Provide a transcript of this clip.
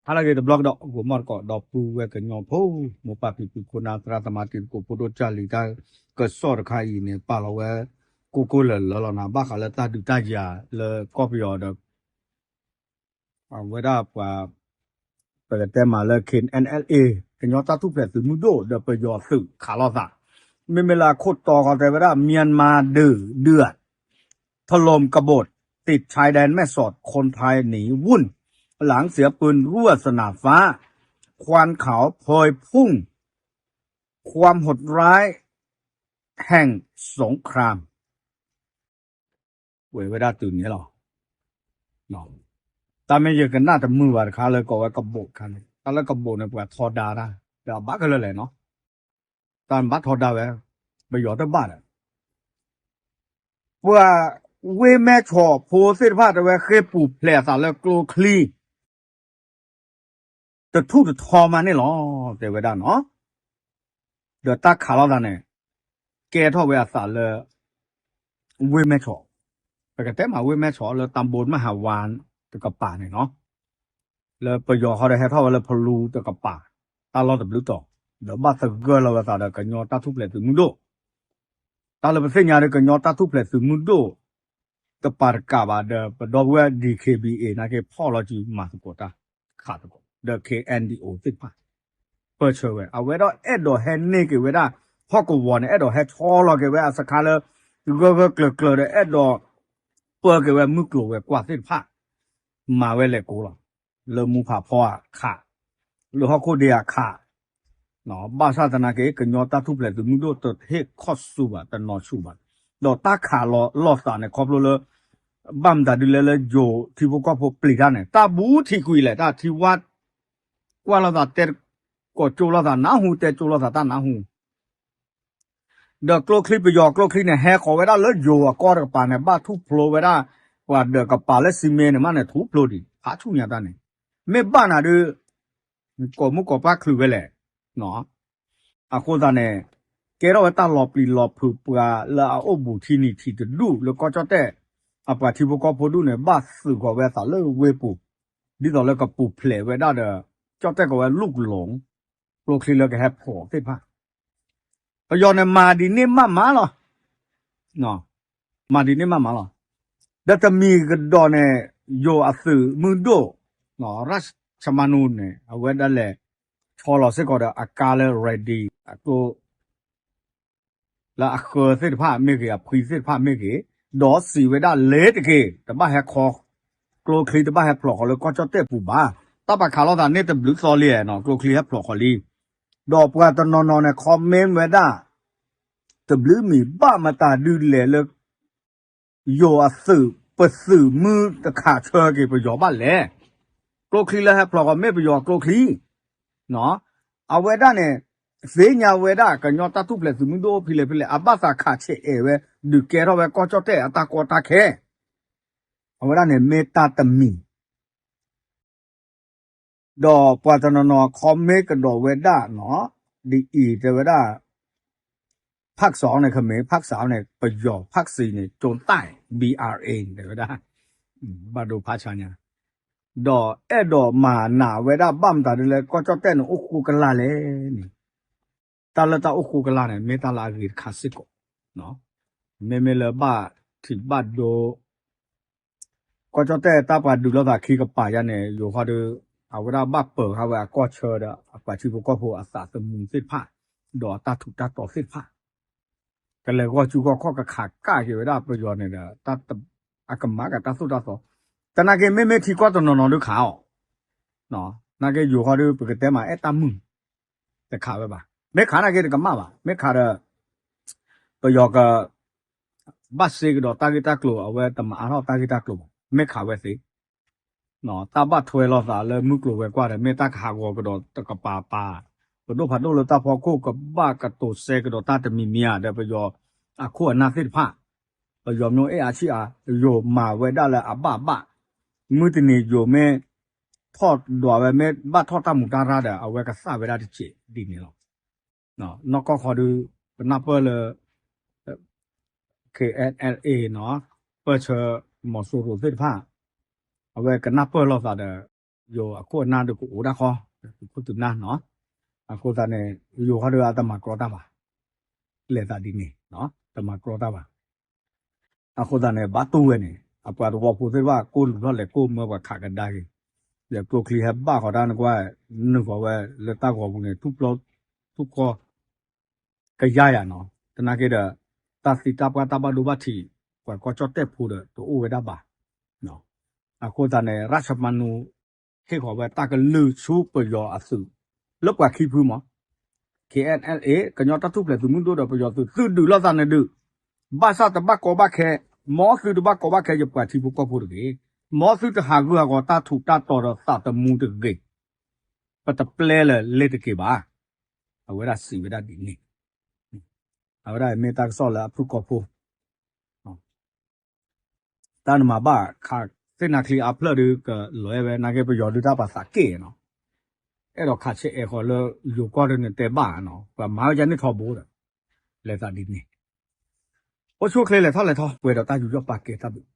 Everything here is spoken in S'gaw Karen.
ဟါလၢအဂ့ၤတဘျီကဒီး ဂီၤမီၢ်တကိး ဒီပုၢ်ဝဲၢ်ကညီဖိ မိၢ်ပၢ်ဖံဖု ခိၣ်နၢ် သရၣ်သမါ တံၤသကိး ဖိဒိၣ်ကၢ်လံၤ တၢ်ကစီၣ်တခါအံၤန့ၣ် ပာ်လီၤဝဲ ကိၢ်ကိၢ်လၢာ်လၢာ်လီၤနၤ ဘၣ်ဃးလၢတၢ်ဒုးတၢ်ယၤလၢကီၢ်ပယီၤဒီး အဝဲဒၣ်ပှၤ ပကတဲမးလၢ K N L A ကညီတၢ်ထူၣ်ဖျဲးသုးမုၢ်ဒိၣ် ဒီးပယီၤသုးခးလိာ်သး မ့မ့ၢ်လၢအခိၣ်တီဃီတဲဝဲဒၣ် မြန်မာ့ဒု ဒု ถล่มกบฏ ติดชายแดนแม่สอด คนไทยหนีวุ่น หลังเสียปืนรั่วสนามฟ้า ควันขาวพวยพุ่ง ความโหดร้ายแห่งสงคราม ဝဲၤဝဲဒၣ်တုၤန့ၣ်လီၤ. တၢ်မ့ၢ်ယကနၣ်တမုာ်ဘၣ်တခါလၢကိးဝဲကဘိးတခါန့ၣ် တၢ်လၢကဘိးန့ၣ် ပှၤထီဒါတၢ် ဒီးအဘၣ်ခဲလၢာ်လဲၣ်နီၤ တၢ်ဘၣ်ထီဒါဝဲ ပယီၤတဘၣ်ဒီး ပှၤဝ့ၢ်မဲၢ်ဆီးဖိသ့ၣ်တဖၣ်တဲဝဲဃ့ပူၤဖျဲးအသးလၢကျိချံ တထူၣ်တထီမးန့ၣ်လီၤ တဲဝဲဒၣ်နီၤ. ဒီးတၢ်ခးလိာ်သးန့ၣ် ကဲထီၣ်ဝဲအသးလၢ ဝ့ၢ်မဲၢ်ဆီး ပကတဲမးဝ့ၢ်မဲၢ်ဆီးလၢတၢ်ဘိမဟါဝါတကပၤန့ၣ်နီၤ လၢပယီၤဃီဒီးဟဲထီၣ်ဝဲလၢဖလူတကပၤ တၢ်လီၢ်တဘျုးတီၤ ဒီးဘၣ်သဂၢၢ်လီၤဝဲသးဒီးကညီတၢ်ထူၣ်ဖျဲးသုးမုၢ်ဒိၣ် တၢ်လၢပသ့ၣ်ညါဒီးကညီတၢ်ထူၣ်ဖျဲးသုးမုၢ်ဒိၣ် တပၤတကးဘၣ်ဒီး ပဒီပုၢ်ဝဲၢ် D K B A နာ်က့ ဖီၣ်လီၤစုမၤသကိးတၢ် ခးသကိး ဒီး K N D O သ့ၣ်တဖၣ် ပၢၢ်ဆၢဝဲ အဝဲဒၣ်အဲၣ်ဒိးဟဲန့ၢ်က့ၤဝဲဒၣ် ဟီၣ်ကဝီၤန့ၣ် အဲၣ်ဒိးဟဲဆီလီၤက့ၤဝဲအစခါလၢ ဂၢၢ်ဂၢၢ်ကျၢၤကျၢၤဒီး အဲၣ်ဒိးပၢက့ၤဝဲမုၢ်ကျိၤဝဲၤကွာ်သ့ၣ်တဖၣ် မၤဝဲလဲၤကိးလီၤ. လၢမူဖးဖီအခး လၢဟီၣ်ခိၣ်ဒ့အခး ဘၣ်ဆၣ်သနာ်က့ ကညီတၢ်ထူၣ်ဖျဲးသုးမုၢ်ဒိၣ်တဟ့ၣ်ခီၣ်ဆူဘၣ် တနီၤဆူၣ်ဘၣ်. ဒီးတၢ်ခးလီၤလိာ်သးန့ၣ် ခီဖျိလၢ ဘၣ်မတၤဒုလဲၣ်လၢယိၤထံဖိကီၢ်ဖိပျံၤတၢ်န့ၣ် တၢ်ဘူးထံးကွံာ်လဲၣ် တၢ်ထံဝါ ကွၢ်လိာ်သးတဲ ကိးကၠိလိာ်သးနၢ်ဟူ တဲကၠိလိာ်သးတၢ်နၢ်ဟူ ဒီးကျိချံပယီၤကျိချံန့ၣ် ဟဲဃီၤဝဲဒၣ်လၢယိၤအကီၢ်တကပၤန့ၣ် ဘၣ်ထူၣ်ဖျိဝဲဒၣ် ပှၤဒၢးကပၤလၢစံမ့န့ၣ်မးန့ၣ် ထူၣ်ဖျိဒံး ဖးဆူၣ်ညါတၢ်န့ၣ် မ့ၢ်ဘၣ်နၤဒုး ကိးမုၢ်ကိးပှၢ်ချုးဝဲလဲၣ် အဃိသတးန့ၣ် ကဲထီၣ်ဝဲတၢ်လီၤပျံၤလီၤဖုးပှၤလၢအအိၣ်ဘူးထံနံၤထံးတဒူၣ်လၢကီၢ်ကၠီၣ်တဲၣ် အပှၤထံဖိကီၢ်ဖိဒူၣ်န့ၣ် ဘၣ်သုးဃီၤဝဲအသးလၢဝ့ၢ်ပူၤ ဒ်သိးလၢကပူၤဖျဲးဝဲဒၣ်ဒီး ကၠီၣ်တဲၣ်ကီးဝဲလူၢ်ကလိာ် ကျိချံလၢကဟဲဖျိးသ့ၣ်တဖၣ် ပယီၤန့ၣ်မၤဒ်န့ၣ်မးမးလီၤ. မၤဒ်န့ၣ်မးမးလီၤ. ဒီးတမံၤကဒီးန့ၣ် ယိၤအသုးမုၢ်ဒိၣ် ရၣ်ၡမါနူန့ၣ် အဝဲဒၣ်လဲၤဆီလီၤစ့ၢ်ကီးဒီးအကါလၢ ready အကျိ လၢအဃၢသ့ၣ်တဖၣ်မ့ၢ်ဂ့ၤ အဖှံသ့ၣ်တဖၣ်မ့ၢ်ဂ့ၤ, ဒီးစံးဝဲဒၣ်လဲၤတက့ၢ်, တဘၣ်ဟဲခီ ကျိချံတဘၣ်ဟဲဖျိးဃီၤလၢကီၢ်ကၠီၣ်တဲၣ်ပူၤဘၣ်. တၢ်ပာ်ခးလိာ်သးန့ၣ်တဘျုးသီလံနီၤ, ကျိချံဟဲဖျိးဃီၤလံ. ဒီးပှၤတနီၤနီၤန့ၣ် comment ဝဲဒၣ် တဘျုးမံၤဘၣ်မတၤဒုးလဲၣ်လၢ ယိၤအသုး ပသုးမုၢ်တခးဆၢက့ၤပယီၤဘၣ်လဲၣ်. ကျိချံလၢဟဲဖျိးဃီၤမ့ၢ်ပယီၤကျိချံ အဝဲဒၣ်န့ၣ် သ့ၣ်ညါဝဲဒၣ်ကညီတၢ်ထူၣ်ဖျဲးသုးမုၢ်ဒိၣ်အိၣ်ဖဲလဲၣ်ဖဲလဲၣ် အဘၣ်သးခးဆဲးအဲၣ်ဝဲ ဒုးကဲထီၣ်ဝဲကီၢ်ကၠီၣ်တဲၣ်အတၢ်ကီတၢ်ခဲ အဝဲဒၣ်န့ၣ်မ့ၢ်တၢ်တမံၤ ဒီးပှၤတနီၤနီၤ comment ကဒီးဝဲဒၣ်နီၤ, ဒ်အံၤတဲဝဲဒၣ် ဖၣ်စီန့ၣ် ခမ့ၢ် ဖၣ်စီန့ၣ် ပယီၤ ဖၣ်စံန့ၣ် ကၠိတၢ် B R A န့ၣ် တဲဝဲဒၣ် ဘၣ်ဒိဖးဆါညါ, ဒီးအဲၣ်ဒိးမၤနးဝဲဒၣ်ဘၣ်မတၤဒ်လဲၣ် ကီၢ်ကၠီၣ်တဲၣ်န့ၣ် အိၣ်ဃိကလၢ်လဲၣ်န့ၣ်, တၢ်လၢတၢ်အိၣ်ဃိကလၢ်န့ၣ် မ့ၢ်တၢ်လၢအဂ့ၤတခါစ့ၢ်ကီး, မ့မ့ၢ်လၢဘၣ်ထံးဘၣ်ဒိ ကီၢ်ကၠီၣ်တဲၣ်တၢ်ပှၤဒုးလိာ်သးခံကပၤယါန့ၣ် ယိၤဃီဒီး အဝဲဒၣ်ဘၣ်ပၢၤဃာ်ဝဲအကီၢ်ဆၢဒီး အပှၤထံဖိကီၢ်ဖိအသးသမူသ့ၣ်တဖၣ် ဒီးအတၢ်ထူးတၢ်တီၤသ့ၣ်တဖၣ် ကလဲၤဂီၢ်စုဂီၢ်ခီၣ်ကခးကၣ်က့ၤဝဲဒၣ်ပယီၤန့ၣ်ဒီး အကမၤကတၢ်သိၣ်တၢ်သီ, တနာ်က့ မ့မ့ၢ်ထံကီၢ်တနီၤနီၤဒုးခးအီၤ, နာ်က့ယိၤဃီဒီး ပကတဲမးအဲၣ်တၢ်မုာ် တခးဝဲဘၣ်, မ့ၢ်ခးနာ်က့တကမၣ်ဘၣ်, မ့ၢ်ခးဒီး ပယီၤက ဘၣ်စ့ကဒီးတၢ်ဂ့ၢ်တၢ်ကျိၤ အဝဲတမၤအါထီၣ်တၢ်ဂ့ၢ်တၢ်ကျိၤဘၣ်, မ့ၢ်ခးဝဲသ့, တၢ်ဘၣ်ထွဲလိာ်သးလၢမုၢ်ကျိၤဝဲၤကွာ်ဒီး မ့ၢ်တၢ်ကဟးဂီၤကဒီးတကပၤပၤ, ပဒိၣ်ဖးဒိၣ်လၢတၢ်ဖီခိၣ်ကဘၣ်ကတိၤစဲကဒီးတၢ်တမံၤမံၤဧါ ဒီးပယီၤအခိၣ်အနၢ်သ့ၣ်တဖၣ်, ပယီၤမျိၣ်အဲၣ်အါဆံၣ်အါ, ယိၤမၤဝဲဒၣ်လၢအဘၣ်အဘၣ်, မုၢ်တနံၤယိၤမ့ၢ် ထီၣ်ဒွးဝဲမ့ၢ်ဘၣ်ထီၣ်တၢ်မူးတၢ်ရၢ်ဒီး အဝဲကသၣ်ဝဲဒၣ်တစဲးဒ်န့ၣ်လီၤ. နီၢ်ကီၢ်ခီဒုး ပနၢ်ပၢၢ်လၢ K N L A နီၤ, ပၢၢ်ဆၢမီၤစိရိၤသ့ၣ်တဖၣ်, အဝဲကနၢ်ပၢၢ်လိာ်သးဒီး ယိၤအခိၣ်အနၢ်ဒီးကအိၣ်ဒၣ်ဃီ, သုးခိၣ်သုးနၢ်နီၤ. အဃိသတးန့ၣ် ယိၤခီဒီးအတမၤကြီတၢ်ဘၣ်, လဲၤသးဒ်န့ၣ်, တမၤကြီတၢ်ဘၣ်. အဃိသတးန့ၣ် ဘၣ်တူၢ်ဝဲန့ၣ် အပှၤသဝီဖိသ့ၣ်တဖၣ် ကိၢ်လူၤထီၣ်လဲၤကိၢ်မၢပှၤခးကဒါက့ၤ, လဲၤကျိချံဟဲဘၣ်ဃီတၢ်နကွၢ်, နုာ်ဃီၤဝဲလၢတၢ်ဂီၤပူၤန့ၣ် ထူၣ်ဖျီထူၣ်ဃီ ကယါယၤနီၤ. သနာ်က့ဒီး တၢ်သံတၢ်ပှၢ်တၢ်ဘၣ်ဒိဘၣ်ထံး ပှၤကီၢ်ကၠီၣ်တဲၣ်ဖိဒီးတအိၣ်ဝဲဒၣ်ဘၣ်. အဃိသတးန့ၣ် ရၢၡမနူ ဟ့ၣ်ဃီၤဝဲတၢ်ကလုၢ်ဆူပယီၤအသုး လၢပှၤခံဖုမး, K N L A ကညီတၢ်ထူၣ်ဖျဲးသုးမုၢ်ဒိၣ်ဒီးပယီၤသုး သုးဒုးလိာ်သးနဒုး, ဘၣ်ဆၣ်တဘၣ်ကီဘၣ်ခဲ, မ်သုတဘၣ်ကီဘၣ်ခဲယပှၤထံဖိကီၢ်ဖိတဂ့ၤ, မ်သုတဟးဂူာ်ဟးဂီၤတၢ်ထူးတၢ်တီၤဒီးသးသမူတဂ့ၤ, ပတပျဲလၢၤလ့ၤတက့ၤဘၣ်. အဝဲဒၣ်စံးဝဲဒၣ်ဒ်န့ၣ်, အဝဲဒၣ်မ့ၢ်တၢ်ကစီၣ်လၢအဖုၣ်ကိာ်ဖိ တၢ်နမၤဘၣ်ခးသ့ၣ်နၤချံအါဖျၢၣ်ဒီး ကလီၤအဲၣ်ဝဲ နာ်က့ပယီၤဒုးတၢ်ပာ်သးက့ၣ်နီၤ, အဲၣ်ဒိးခးဆဲးအဲၣ်ဃီၤလၢယိၤကီၢ်ဒီးန့ၣ်တဲဘၣ်နီၤ, ပှၤမၤဝဲယါန့ၣ်ထီဘိဒီး လဲၤသးဒ်န့ၣ်, အိၣ်ဆူၣ်အိၣ်ချ့လဲၤထီၣ်လဲၤထီ ပှဲၤဒီးတၢ်ယူးယီၣ်ပာ်ကဲတၢ်ဘျုး